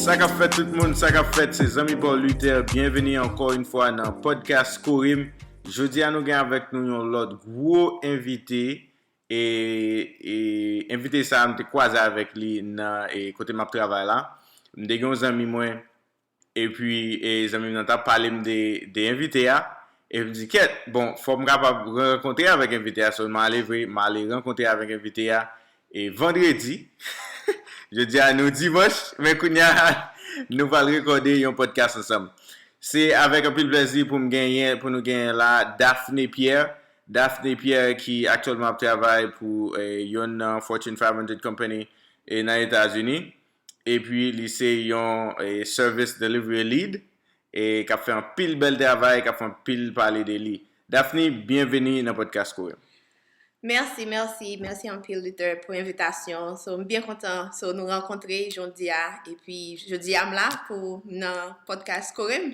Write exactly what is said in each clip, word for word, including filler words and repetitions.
Sa k ap fèt tout moun, sa k ap fèt, se zanmi pa w Luther. Byenveni ankò yon fwa nan podcast Kore m. Jodi a nou gen avèk nou yon lòt gwo envite. E, e envite sa a, m te kwaze avèk li nan e, kote m ap travay la. M te gen yon zanmi mwen, epi e, zanmi m nan t ap pale m de, de envite a. E m di, kèt, bon, fò m kapab rankontre avèk envite a. So, m ale vre, m ale rankontre avèk envite a. E vandredi, jodi a nou dimanch, men kounye a, nou pral rekòde yon podcast ansanm. Se avèk anpil plèzi pou m genyen, pou nou genyen la, Daphné Pierre. Daphné Pierre ki aktyèlman ap travay pou e, yon nan Fortune five hundred company e, nan Etazini. Epi li se yon e, service delivery lead e k ap fè anpil bèl travay, k ap fè anpil pale de li. Daphné, byenveni nan podcast Kore m. Mèsi, mèsi, mèsi anpil Luther pou envitasyon. So, m byen kontan. So, nou rankontre jodi a, epi jodi a m la pou nan podcast Kore m.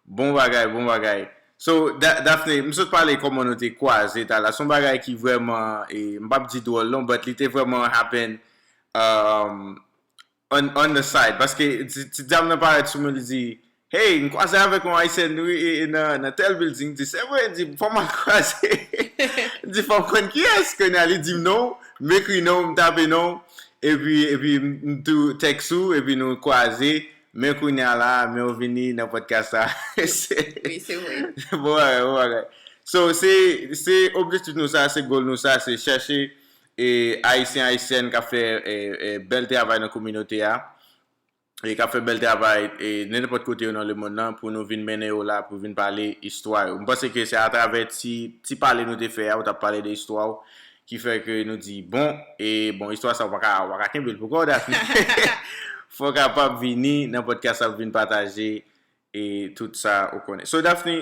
Bon bagay, bon bagay. So, Da- Daphné, m sot pale kòman nou te kwaze talè. Se yon bagay ki vrèman, e, m p ap di dwòl non, but li te vrèman happen um, on, on the side. Paske ti, ti dam nan parèt sou mwen, li di, hey, m kwaze avèk yon Ayisyèn wi, e, e nan, nan tèl building. M di, se vre? Li di, fò m al kwaze. M di, fò m konn kiyès. Kounye a, li di m non, m ekri non, m tape non. Epi, epi m tou text ou, epi nou kwaze. Men kounye a la, men w vini nan podcast sa. Wi, se vre. Bon bagay, bon bagay. So, se, se objektif nou sa, se goal nou sa, se chèche e, Ayisyen, Ayisyèn k ap fè e, e, bèl travay nan kominote a. E k ap fè bèl travay e, nenpòt kote yo nan lemonn nan, pou nou vin mennen yo la, pou vin pale istwa yo. M panse ke se atravè ti, ti pale nou te fè a, ou t ap pale de istwa w, ki fè ke nou di, bon, e bon, istwa sa w pa ka, w pa ka kenbe l pou kò w, Daphné. Fò w kapab vini nan podcast la pou vin pataje e tout sa ou konnen. So, Daphné,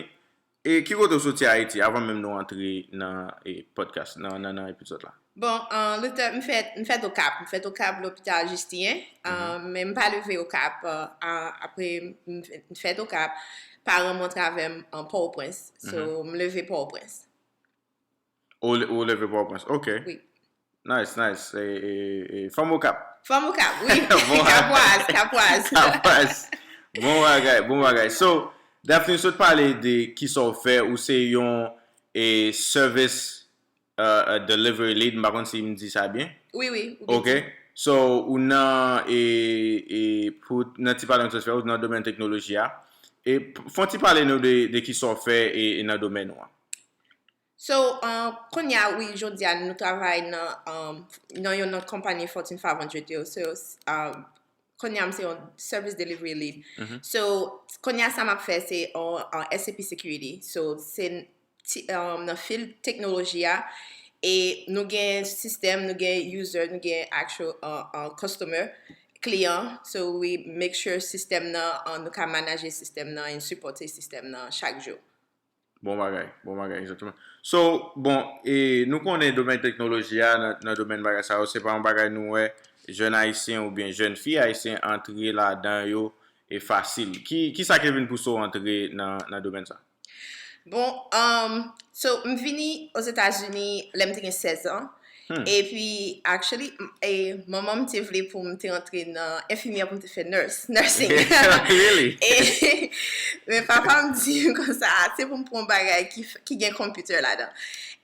e ki kote w soti Ayiti avan menm nou antre nan e podcast, nan, nan, nan epizòd la? Bon, uh, Luther, m fèt, m fèt Okap. M fèt Okap, lopital Jistyen. Uh, men m pa leve Okap. Uh, apre, m fèt Okap. Paran mwen travè m an Pòtoprens. So, m leve Pòtoprens. Ou, ou leve Pòtoprens. Ok. Wi. Nice, nice. E, e, e, fanm Okap. Fanm Okap, wi. Kapwaz, Kapwaz. Kapwaz. Bon bagay, bon bagay. So, Daphné, sot pale de kisa w fè, ou se yon e, service uh, uh, delivery lead, m pa konn si m di sa byen. Wi, wi. Ou byen Ok. So, ou nan, e, e, pou, nan ti pale nou sot fè, ou nan domèn teknoloji a. E fon ti pale nou de, de kisa w fè e, e nan domèn ou an. So, uh, kounye a, wi, jodi a, nou travay nan, um, nan yon nan konpayi Fortune five hundred yo. So, um, kounye a, m se yon service delivery lead. So, kounye a, sa m ap fè, se on, on S A P security. So, se ti, um, nan field teknoloji a. E nou gen sistèm, nou gen user, nou gen actual uh, uh, customer, kliyan. So, we make sure sistèm nan, uh, nou ka manaje sistèm nan and sipòte sistèm nan chak jou. Bon bagay, bon bagay, egzakteman. So, bon, e nou konnen domèn teknoloji a, nan, nan domèn bagay sa yo, se pa yon bagay nou wè jèn ayisyen oubyen jèn fi ayisyen antre ladan yo e fasil. Ki, ki sa ki vin pouse w antre nan, nan domèn sa? Bon, um, so, m vini Ozetazini lè m te gen sèz an. Epi, actually, e manman m te vle pou m te rantre nan enfimyè pou m te fè nurse, nursing. Really? E, men papa m di m konsa, se pou m pran bagay ki, ki gen computer ladan.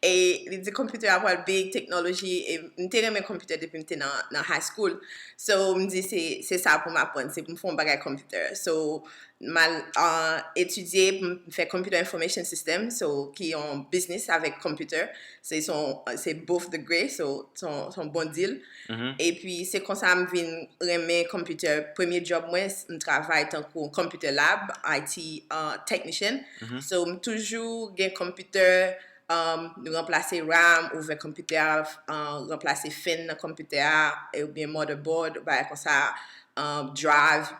E li di computer a pral big, teknoloji, e m te renmen computer depi m te nan, nan high school. So, m di se, se sa pou m aprann, se pou m fè yon bagay computer. So, m al uh, etidye, m fè Computer Information System, so, ki yon business avèk computer. Se son, se both degree, so, son, son bon deal. Epi, se konsa m vin renmen computer. Premye job mwen, m travay tankou computer lab, I T uh, technician. So, m toujou gen computer, um, ranplase RAM, ouvè computer a, uh, ranplase fan nan computer a, oubyen motherboard, bagay konsa, um, drive.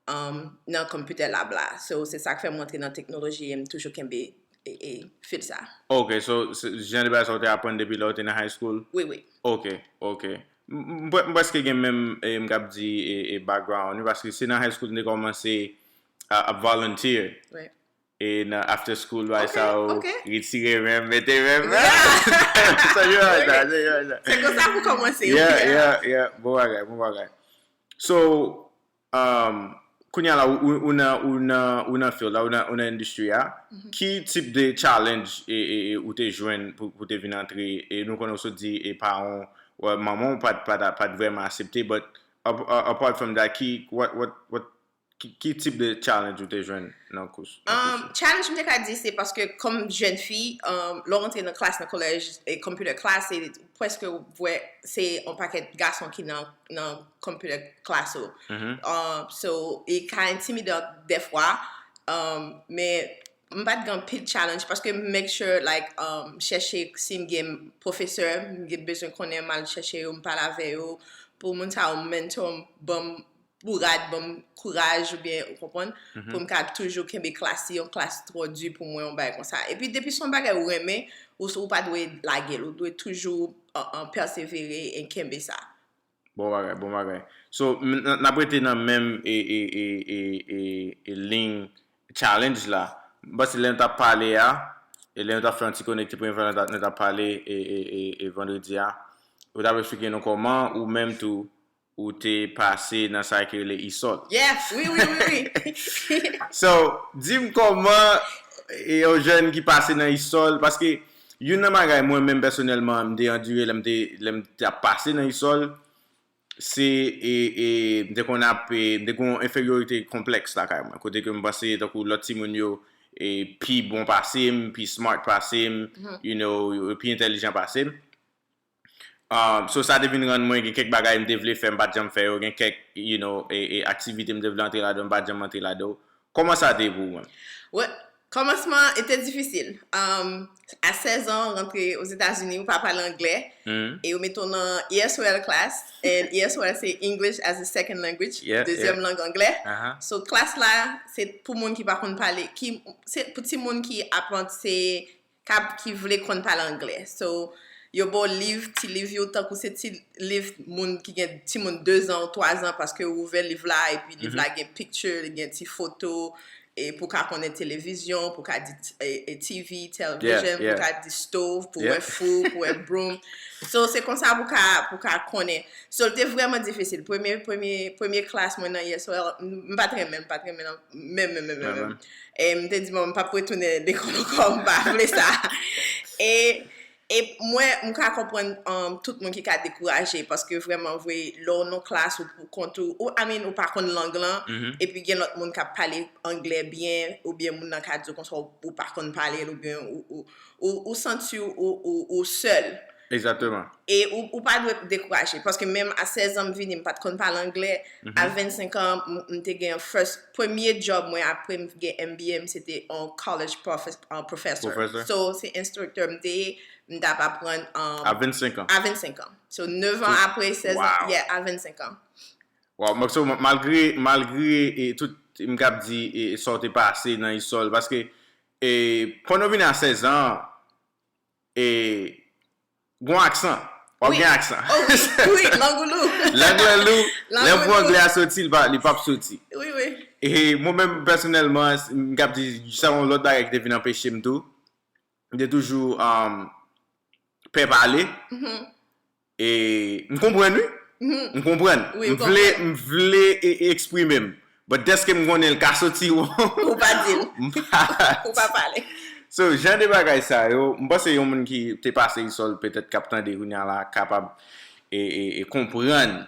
Um, nan computer lab la. So, se sa k fè m rantre nan teknoloji e m toujou kenbe e, e, field sa. Ok, so, se, jan de bagay sa w te aprann depi lè w te nan high school? Wi, wi. Ok, ok. M, m, m prèske gen menm, e, m kap di, e, e background, wi, paske se nan high school m te kòmanse a, ap volunteer. Right. E nan after school, bagay sa yo, Ok, ok. Retire menm, mete menm. Yeah. So, you know that, you know that. Se konsa pou kòmanse. Yeah, yeah, yeah. Bon bagay, bon bagay. So, um, Kounye a la, ou, ou, ou nan, ou nan, ou nan field la, ou nan, ou nan endistri a, ki tip de challenge e, e, e, ou te jwenn pou, pou te vin antre, e nou konnen ou sot di, e paran w, manman w pa t, pa t, pa t vrèman aksepte, but ap-, a-, apart from that, ki, what, what, what, ki, ki tip de challenge ou te jwenn nan kous, nan kous Um, challenge m te ka di se paske kòm jèn fi, um, lè w rantre nan klas nan kolèj e computer class, se prèske ou wè se yon pakèt gason ki nan, nan computer class ou. Mhm. Um, so, e ka entimidan dèfwa, um, men m pa t gen anpil challenge paske m make sure, like, um, chèche si m gen pwofesè, m gen bezwen konnen, m al chèche yo, m pale avè yo, pou moun sa yo mentor m, ban m bourad, ban m kouraj oubyen, ou konprann, pou m ka toujou kenbe klas, si yon klas twò di pou mwen, yon bagay konsa. Epi depi se yon bagay ou renmen, ou, ou pa dwe lage l, ou dwe toujou, uh, uh, pèsevere e kenbe sa. Bon bagay, bon bagay. So, m, n, n ap rete nan menm e, e, e, e, e, e liy challenge la. M panse lè nou t ap pale a, e lè nou t ap fè yon ti konekte premye fwa nou t ap, nou t ap pale e, e, e, e vandredi a, ou t ap eksplike nou kòman ou menm tou ou te pase nan sa ki rele isòl. Yeah, wi, wi, wi, wi. So, di m kòman e, yon jèn ki pase nan isòl, paske youn nan bagay mwen menm pèsonèlman m te andire lè m te, lè m te ap pase nan isòl, se e, e, m te konn ap, e, m te gen yon enferyorite konplèks lakay mwen, kote ke m panse tankou lòt timoun yo e, pi bon pase m, pi smart pase m, you know, yo pi entèlijan pase m. Um, so sa te vin rann mwen gen kèk bagay m te vle fè m pa t janm fè yo, gen kèk, you know, e, e aktivite m te vle antre ladan m pa t janm antre ladan yo. Kòman sa te ye pou ou menm? Well, kòmansman e te difisil. Um, a sèz an, rantre Ozetazini, ou pa pale anglè. E yo mete w nan E S O L class. And E S O L se English as a Second Language. Yeah, dezyèm yeah. lang anglè. Aha. So, klas la, se pou moun ki pa konn pale, ki, se pou timoun ki aprann, se k ap, ki vle konn pale anglè. So, yo ba w liv, ti liv yo, tankou se ti liv moun ki gen timoun de zan ou twa zan, paske ou ouvè liv la, epi liv la gen picture, li gen ti foto, e pou ka konnen televizyon, pou ka di t-, e, e T V, television, Yeah, yeah. Pou ka di stove, pou Yeah. wè four, pou wè broom. So, se konsa pou ka, pou ka konnen. So, l te vrèman difisil. Premye, premye, premye klas mwen nan E S O L, m, m pa t renmen, m pa t renmen, non. Menm, menm, menm, menm, Menm, menm. E m te di, "Bon, m p ap retounen lekòl ankò, m pa vle sa." E, e mwen, m ka konprann, um, tout moun ki ka dekouraje, paske vrèman vre, lè w nan klas ou pou kont ou, ou, I mean, ou pa konn lang lan, epi gen lòt moun k ap pale anglè byen, oubyen moun nan ka di w konsa, ou, ou pa konn pale l, oubyen ou, ou, ou, ou santi w ou, ou, ou sèl. Egzakteman. E ou, ou pa dwe dekouraje, paske menm a sèz an m vini, m pa t konn pale anglè. A vennsenk an, m, m te gen first, premye job mwen apre m gen M B A, m se te on college profes-, uh, professor. Professor. So, se enstriktè m te ye, m t ap aprann, um, A vennsenk an. A vennsenk an. So, nèf an apre, sèz an, Wow. Yeah, a vennsenk an. Wow, so, malgre, malgre e, tout, m k ap di, e, sa w te pase nan isòl, paske e, pandan w vini a sèz an, e, gon aksan. W ap Wi. Gen aksan. Oh, wi, wi, lang ou lou. Lang lan lou, Lang lè ou pou lou. Anglè a soti, li pa, li p ap soti. Wi, wi. E mwen menm, pèsonèlman, m k ap di, sa yon lòt bagay ki te vin anpeche m tou. M te toujou um, pè pale. Mhm. E m konprann, wi. Mhm. M konprann. Wi, M ou vle, konprann. M vle e, e eksprime m. But dèske m konnen l ka soti, Ou pa di l. M pa. Ou pa pale. So, jan de bagay sa yo, m panse yon moun ki te pase isòl, petèt k ap tande kounye a la, kapab e, e, e konprann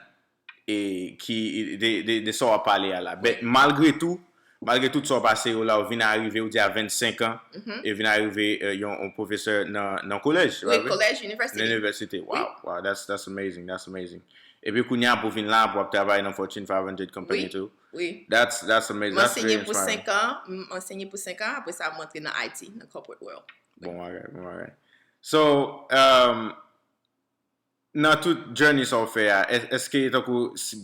e ki de, de, de sa w ap pale a la. But malgre tou, malgre tout sa w pase yo la, ou vin arive, ou di a vennsenk an, e vin arive e, yon, yon pwofesè nan, nan kolèj, Wi, right? College, university. Nan inivèsite. Wow, wow, that's, that's amazing, that's amazing. Epi kounye a pou vin la, pou ap travay nan Fortune five hundred company Wi, tou. Wi. That's, that's amazing. M That's very ansenye pou inspiring. senk an, m ansenye pou senk an, apre sa m antre nan I T, nan corporate world. Bon bagay, bon bagay. So, um, nan tout journey sa w fè a, es-, èske tankou, si,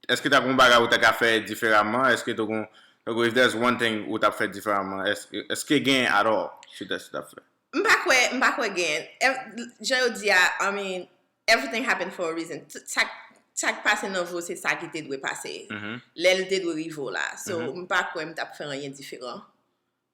èske ta gon bagay ou ta ka fè diferaman? Èske ta gon, tankou, if there's one thing ou t ap fè diferaman, èske, èske gen at all sou tèks ou t ap fè? M pa kwè, m pa kwè gen. Ev-, jan yo di a, I mean, everything happen for a reason. T-, Sa, sa k pase nan vi w, se sa ki te dwe pase. Mhm. Lè l te dwe rive w la. So, Mhm. M pa kwè m t ap fè anyen diferan.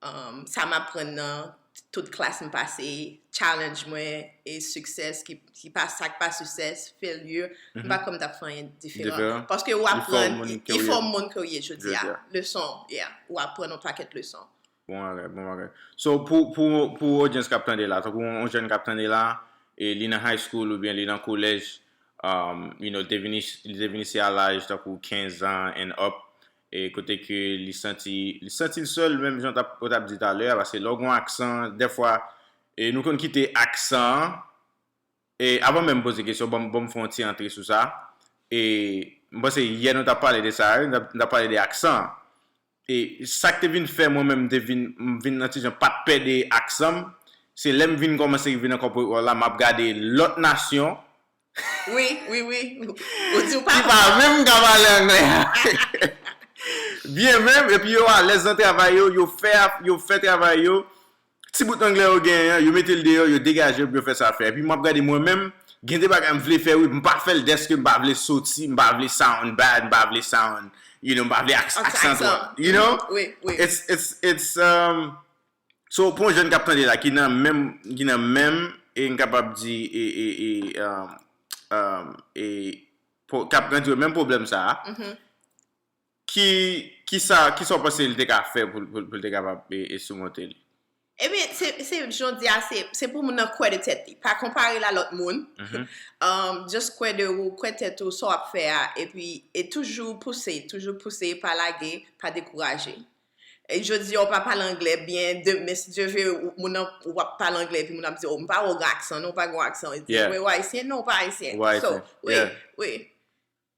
Um, sa m aprann nan tout klas m pase, challenge mwen, e success ki, ki pa, sa k pa success, failure, m pa kwè m t ap fè anyen diferan. Paske ou aprann, li fè w moun ke w ye jodi a. Leson, yeah. Ou aprann yon pakèt leson. Bon bagay, bon bagay. So, pou, pou, pou odyans k ap tande la, tankou yon, yon jèn k ap tande la, e li nan high school oubyen li nan kolèj, um, you know, li te vin, li te vin isi a laj tankou kenz an and up, e kote ke li santi, li santi l sèl, menm jan w t ap, w t ap di talè a, paske lè w gen yon aksan, dèfwa, e nou konn kite aksan an, e avan menm poze kesyon, ban m, ban m fè yon ti antre sou sa, e m panse yè nou t ap pale de sa, wi, nou t ap, nou t ap pale de aksan an. E sa k te vin fè mwen menm m te vin, m vin nan ti jan pa t pè de aksan m, se lè m vin kòmanse rive nan corporate world la, m ap gade lòt nasyon, Wi, wi, wi. Ou di w pa ki pa menm ka pale anglè byen menm, epi yo alèz nan travay yo, yo fè, yo fè travay yo, ti bout anglè yo genyen an, yo mete l deyò, yo degaje yo pou yo fè sa fè. Epi m ap gade mwen menm, gen de bagay m vle fè wi, m pa fè l dèske m pa vle soti, m pa vle sound bad, m pa vle sound, you know, m pa vle aksan twò, you know? Wi, wi. It's, it's, it's, um, so, pou yon jèn k ap tande la, ki nan menm, ki nan menm, e m kapab di, e, e, e, um, um, e, k ap grandi menm pwoblèm sa a, ki, ki sa, ki sa w panse li te ka fè pou, pou, pou l te kapab e, e simonte li? Ebyen, se, se, jan w di a, se, se pou moun nan kwè de tèt li. Pa konpare l a lòt moun. Um, just kwè de ou, kwè tèt ou, sa w ap fè a, epi, e toujou pouse, toujou pouse, pa lage, pa dekouraje. E jodi a, ou pa pale anglè byen, demen, si Dye vle, moun nan, w ap pale anglè, epi moun ap di, oh, m pa wè w gen aksan, non, w pa gen aksan. Li di, mwen, ou ayisyen? Non, w pa ayisyen. So, wi, wi.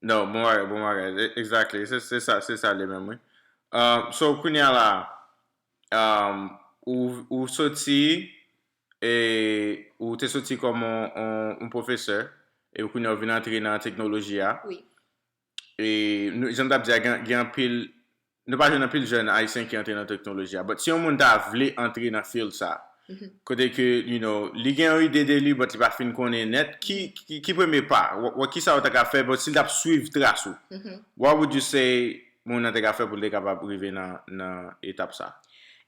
Non, bon bagay, bon bagay. Exactly. Se, se sa, se sa li menm, wi. Um, so, kounye a la, um, ou, ou soti, e ou te soti kòm yon, yon, yon pwofesè, e kounye a ou vin antre nan teknoloji a. Wi. E nou, jan m t ap di a, gen, gen anpil, nou pa jwenn anpil jèn ayisyen ki antre nan teknoloji a. But si yon moun ta vle antre nan field sa, kote ke, you know, li gen yon ide de li, but li pa fin konnen nèt, ki, ki, ki premye pa? Wè, wè kisa ou ta ka fè, but si l t ap swiv tras ou, what would you say moun nan te ka fè pou l te kapab rive nan, nan etap sa?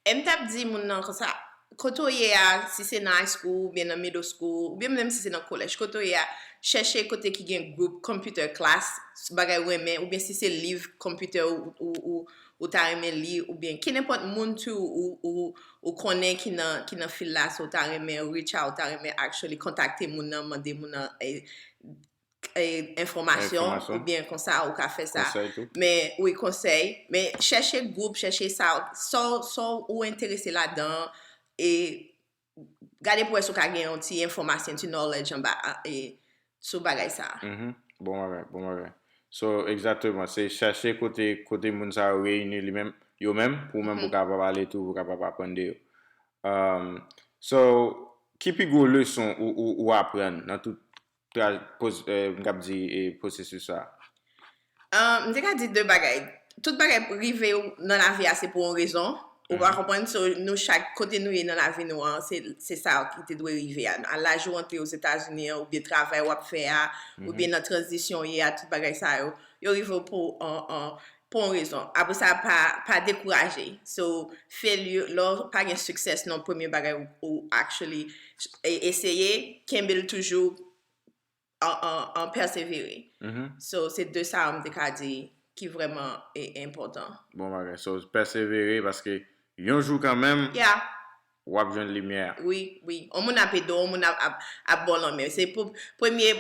E m t ap di moun nan konsa, kote w ye a, si se nan high school, oubyen nan middle school, oubyen menm si se nan kolèj, kote w ye a, chèche kote ki gen gwoup computer class, bagay ou renmen, oubyen si se liv computer ou, ou, ou, ou ta renmen li, oubyen kenenpòt moun tou ou, ou, ou konnen ki nan, ki nan field la, so ou ta renmen reach out, ou ta renmen actually kontakte moun nan, mande moun nan, eh, eh, enfòmasyon, oubyen konsa ou ka fè sa. Men, wi, konsèy. Men chèche gwoup, chèche sa, sa, sa ou enterese ladan, e gade pou wè si w ka gen yon ti enfòmasyon, ti knowledge anba, e, sou bagay sa. Bon bagay, bon bagay. So, egzakteman, se chèche kote, kote moun sa yo reyini li menm, yo menm, pou ou menm ou kapab ale tou, ou kapab aprann de yo. Um, so, ki pi gwo leson ou, ou, ou aprann nan tout tra, pos, eh, m kab di, eh, pwosesis sa? Um, m te ka di de bagay. Tout bagay rive w nan lavi a, se pou yon rezon. Ou pa konprann? So, nou chak, kote nou ye nan lavi nou an, se, se sa ki te dwe rive a. A laj ou antre Ozetazini an, oubyen travay w ap fè a, oubyen nan tranzisyon w ye a, tout bagay sa yo, yo rive w pou, an, an, pou yon rezon. Apre sa, pa, pa dekouraje. So, failure, lè w pa gen success nan premye bagay ou, ou actually e, eseye, kenbe l toujou an, an, an pèsevere. So, se de sa m te ka di ki vrèman e, enpòtan. Bon bagay. So, pèsevere paske yon jou kanmenm, Yeah. w ap jwenn limyè a. Wi, wi. Yon moun ap ede w, yon moun ap, ap, ap ba w lanmen. Se pou, premye,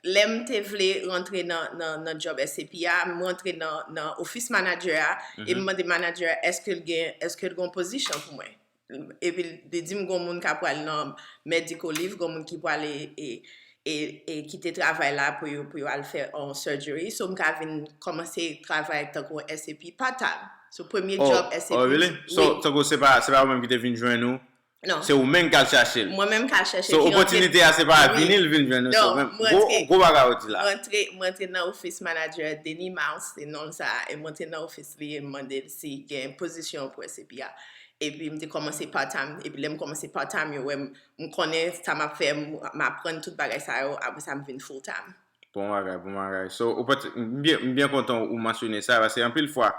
lè m te vle rantre nan, nan, nan job S A P a, m rantre nan, nan office manager a, e m mande manager a, èske l gen, èske l gen yon pozisyon pou mwen? Epi li di m gon moun k ap pral nan medical leave, gon moun ki pral e, e, e, e kite travay la pou yo, pou yo al fè yon surgery. So, m ka vin kòmanse travay tankou S A P part-time. So, premye job S A P. Oh, really? So, tankou se pa, se pa ou menm ki te vin jwenn ou? Non. Se ou menm k al chache l? Mwen menm k al chache. So, opòtinite a, se pa vini l vin jwenn ou? So, menm, gwo, gwo bagay ou di la. Mwen antre, mwen antre nan office manager, Denis Mouse, se non l sa, e mwen antre nan office li, e m mande l si gen pozisyon pou S A P a. Epi m te kòmanse part-time, epi lè m kòmanse part-time, yo wè m, m konnen sa m ap fè, m, m aprann tout bagay sa yo, apre sa m vin full-time. Bon bagay, bon bagay. So, ou pa t, m byen, m byen kontan ou mansyone sa, paske anpil fwa,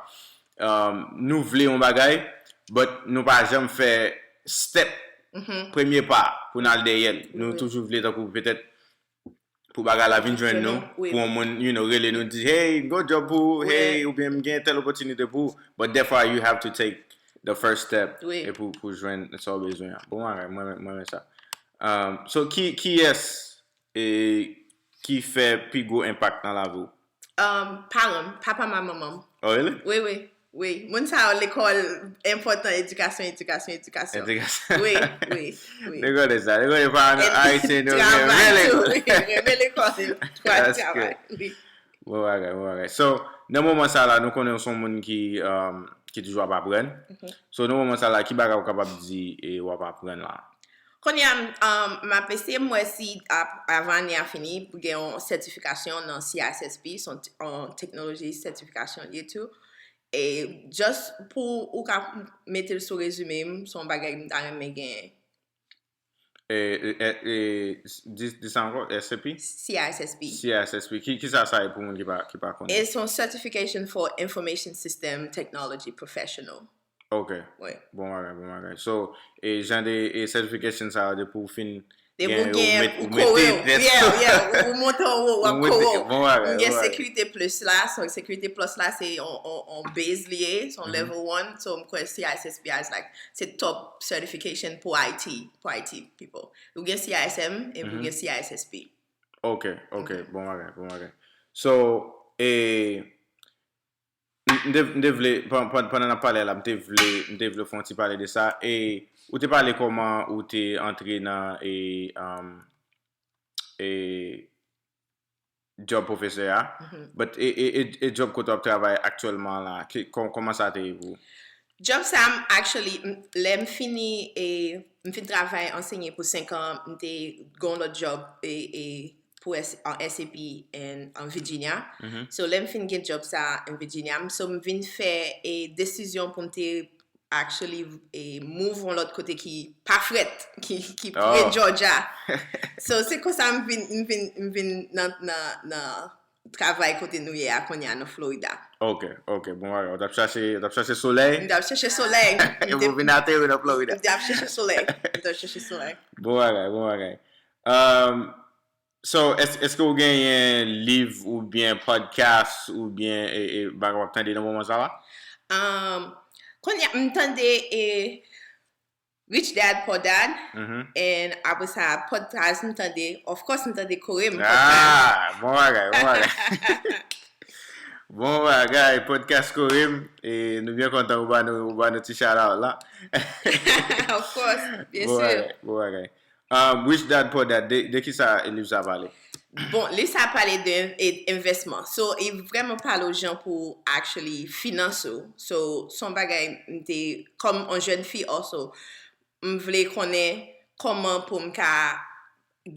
um, nou vle yon bagay, but nou pa janm fè step Premye pa pou n al dèyè l. Nou toujou vle tankou petèt pou bagay la vin jwenn nou, pou yon moun, you know, rele nou, di, hey, m gen yon djòb pou ou, hey, oubyen m gen tèl opòtinite pou ou. But dèfwa, you have to take the first step e pou, pou jwenn sa w bezwen an. Bon bagay, mwen, mwen renmen sa. Um, so, ki, kiyès e ki fè pi gwo enpak nan lavi w? Um, paran m, papa m ak manman m. Oh, really? Wi, wi, wi. Moun sa yo, lekòl, enpòtan, edikasyon, edikasyon, edikasyon. Edikasyon. Wi, wi, wi. Nèg konnen sa, nèg konnen paran ayisyen yo renmen lekòl, renmen lekòl, travay, wi. Bon bagay, bon bagay. So, nan moman sa la, nou konnen w se yon moun ki, um, ki toujou ap aprann. So, nan moman sa la, ki bagay ou kapab di e w ap aprann la? Kounye a, um, m ap eseye m wè si ap, avan ane a fini, pou gen yon sètifikasyon nan C I S S P, se yon t- yon technology certification li ye tou. E just pou ou ka mete l sou rezime m, se yon bagay m ta renmen genyen. E, e, e, e, di, di sa ankò, S C P? C I S S P. C I S S P. Ki, ki sa sa ye pou moun ki pa, ki pa konnen? It's on Certification for Information System Technology Professional. Ok. Wi. Bon bagay, bon bagay. So, e jan de e certification sa yo, depi w fin Depi w gen, ou kore w. Yeah, yeah, ou monte anwo, w ap kore w. Bon bagay. M gen Security Plus la, so Security Plus la se on, on, on base li ye, se on level one, so m kwè C I S S P is like, se top certification pou I T, pou I T people. Ou gen C I S M, epi ou gen C I S S P. Ok, ok, bon bagay, bon bagay. So, e, m, m te, m te vle, pan- pan- pandan n ap pale la, m te vle, m te vle fè yon ti pale de sa. E, ou te pale kòman ou te antre nan, e, um, e, job pwofesè a. But e, e, e, e job kote w ap travay aktyèlman la, ki, kò- kòman sa te ye pou ou? Job sa m actually, m- lè m fini, e, m fin travay ansenye pou senk an, m te gen yon lòt job e, e, pou S- an S A P an Virginia. So lè m fin gen job sa an Virginia, m- so m vin fè e desizyon pou m te actually e move yon lòt kote ki pa frèt, ki, ki pre Georgia. So se konsa m vin, m vin, m vin nan, nan, nan travay kote nou ye a kounye a nan Florida. Ok, ok, bon bagay. Ou t ap chache, ou t ap chache solèy? M t ap chache solèy. Epi w vin ateri nan Florida. M t ap chache solèy. M t ap chache solèy. Bon bagay, bon bagay. Um, so, èske, èske w genyen liv oubyen podcast oubyen e, e, bagay w ap tande nan moman sa la? Um, kounye a, m tande e Rich Dad Poor Dad. And apre sa, podcast m tande. Of course, m tande Kore m podcast. Ah, bon bagay, bon bagay. Bon bagay, podcast Kore m. E nou byen kontan ou ba nou, ou ba nou ti shout out la. Of course, byen si. Bon bagay, bon bagay. Um, Rich Dad Poor Dad, de, de ki sa liv sa pale? Bon, liv sa pale de e, envèsman. So, e vrèman pale w jan pou actually finance ou. So, se yon bagay m te, kòm yon jèn fi also, m vle konnen kòman pou m ka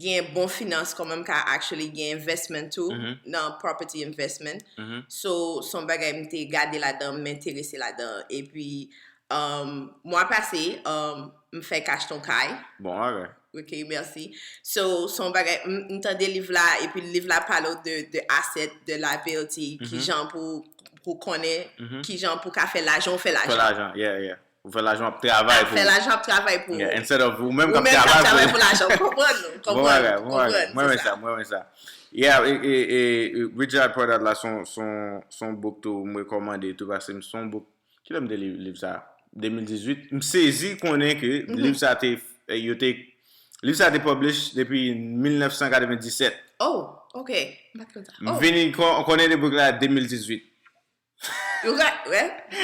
gen bon finans, kòman m ka actually gen investment tou nan property investment. So, se yon bagay m te gade ladan, m enterese ladan. Epi, um, mwa pase, um, m fèk achte yon kay. Bon bagay. Ok, mèsi. So, se yon bagay, m, m tande liv la, epi liv la pale w de, de asset, de liability, kijan pou, pou konnen, kijan pou ka fè lajan, ou fè lajan. Fè lajan, yeah, yeah. Ou fè lajan ap travay pou fè lajan ap travay pou ou. Yeah, instead of ou menm k ap travay pou lajan. Konprann nou? Bon bagay, bon bagay. Mwen renmen sa, mwen renmen sa. Yeah, e, e, e, Rich Dad Poor Dad la, se yon, se yon, se yon book tou, m rekòmande tou, paske se yon book, kilè m te li liv sa? De mil dizuit. M sezi konnen ke liv sa te, yo te, liv sa te publish depi mil nèf san katrevenndisèt. Oh, ok. M pa t konn sa. M vini konnen de book la de mil dizuit. Right, right.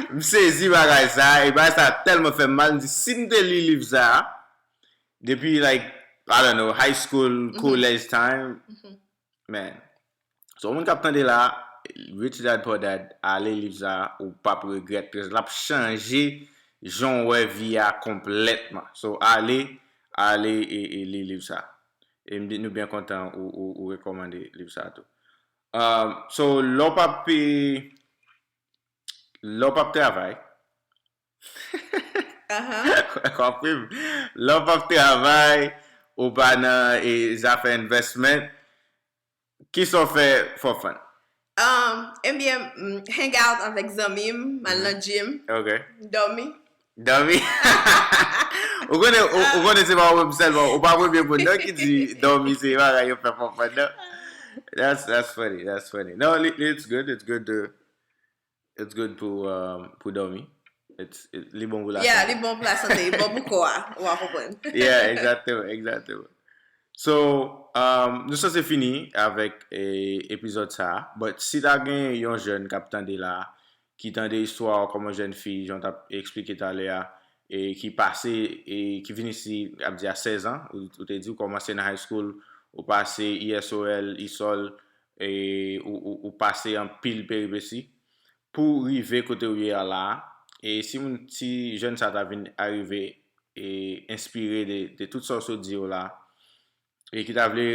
M sezi bagay sa, e bagay sa tèlman fè m mal, m di si m te li liv sa depi, like, I don't know, high school, college time, man. So, moun k ap tande la, Rich Dad Poor Dad, ale liv sa, ou p ap regrèt, l ap chanje jan w wè vi a konplètman. So, ale, ale e, e li liv sa. E m di nou byen kontan ou, ou, ou rekòmande liv sa tou. Um, so, lè w p ap, lè w p ap travay, konpri m, lè w p ap travay, ou pa nan e, zafè investment, kisa w fè for fun? Um, ebyen, m hang out avèk zanmi m, m al nan gym, Ok. dòmi. Dòmi? Ou konnen, ou, ou konnen se pa ou menm sèlman. Ou pa premye moun nan ki di dòmi se bagay yo fè fanfan nan. That's, that's funny, that's funny. No, li- it's good, it's good to, it's good pou, um, pou dòmi. It's, it, li bon pou la Yeah, sante. Li bon pou la sante, li bon pou kò a, ou a konprann. Yeah, exactement, exactement. So, um, nou sanse fini avèk eh, epizòd sa a. But si ta gen yon jèn k ap tande la, ki tande istwa kòman jèn fi, jan w t ap eksplike talè a, e ki pase, e ki vin isi, ap di a sèz an, ou, ou te di ou kòmanse nan high school, ou pase E S O L, E S O L, e ou, ou, ou pase anpil peripesi pou rive kote ou ye a la a. E si moun, si jèn sa ta vin arive e enspire de, de tout sa w sot di yo la, e ki ta vle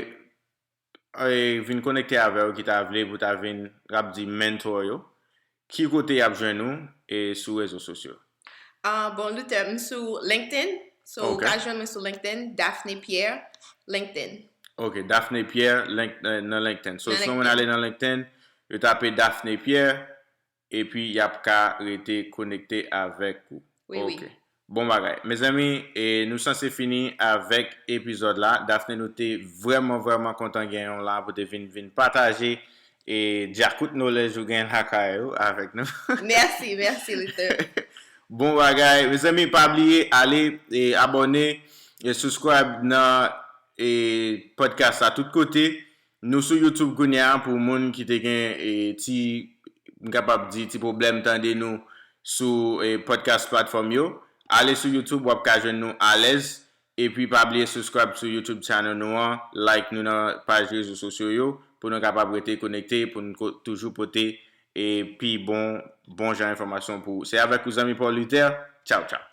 e vin konekte avè w, ki ta vle pou ta vin, rap di, mentor yo, ki kote y ap jwenn ou e sou rezo sosyo? Ah, bon, Luther, m sou LinkedIn. So, Ok. Ou ka jwenn mwen sou LinkedIn, Daphne Pierre, LinkedIn. Ok, Daphne Pierre link, eh, nan LinkedIn. So, Nan si yon moun LinkedIn. Ale nan LinkedIn, yo tape Daphne Pierre, epi y ap ka rete konekte avèk ou. Wi, wi. Ok. Bon bagay. Mezanmi, e nou sanse fini avèk epizòd la. Daphne, nou te vrèman, vrèman kontan gen yon la pou te vin, vin pataje e djakout knowledge ou gen lakay ou avèk nou. Mèsi, mèsi, Luther. Bon bagay. Mezanmi, pa bliye, ale e abòne e subscribe nan e podcast la tout kote. Nou sou YouTube kounye a pou moun ki te gen e ti, m kapab di, ti pwoblèm tande nou sou e podcast platform yo. Ale sou YouTube, w ap ka jwenn nou alèz. Epi pa bliye subscribe sou YouTube channel nou an, like nou nan paj rezo sosyo yo pou nou kapab rete konekte, pou nou ko- toujou pote e pi bon, bon jan enfòmasyon pou ou. Se avèk ou zanmi Paul Luther. Tchaw, tchaw.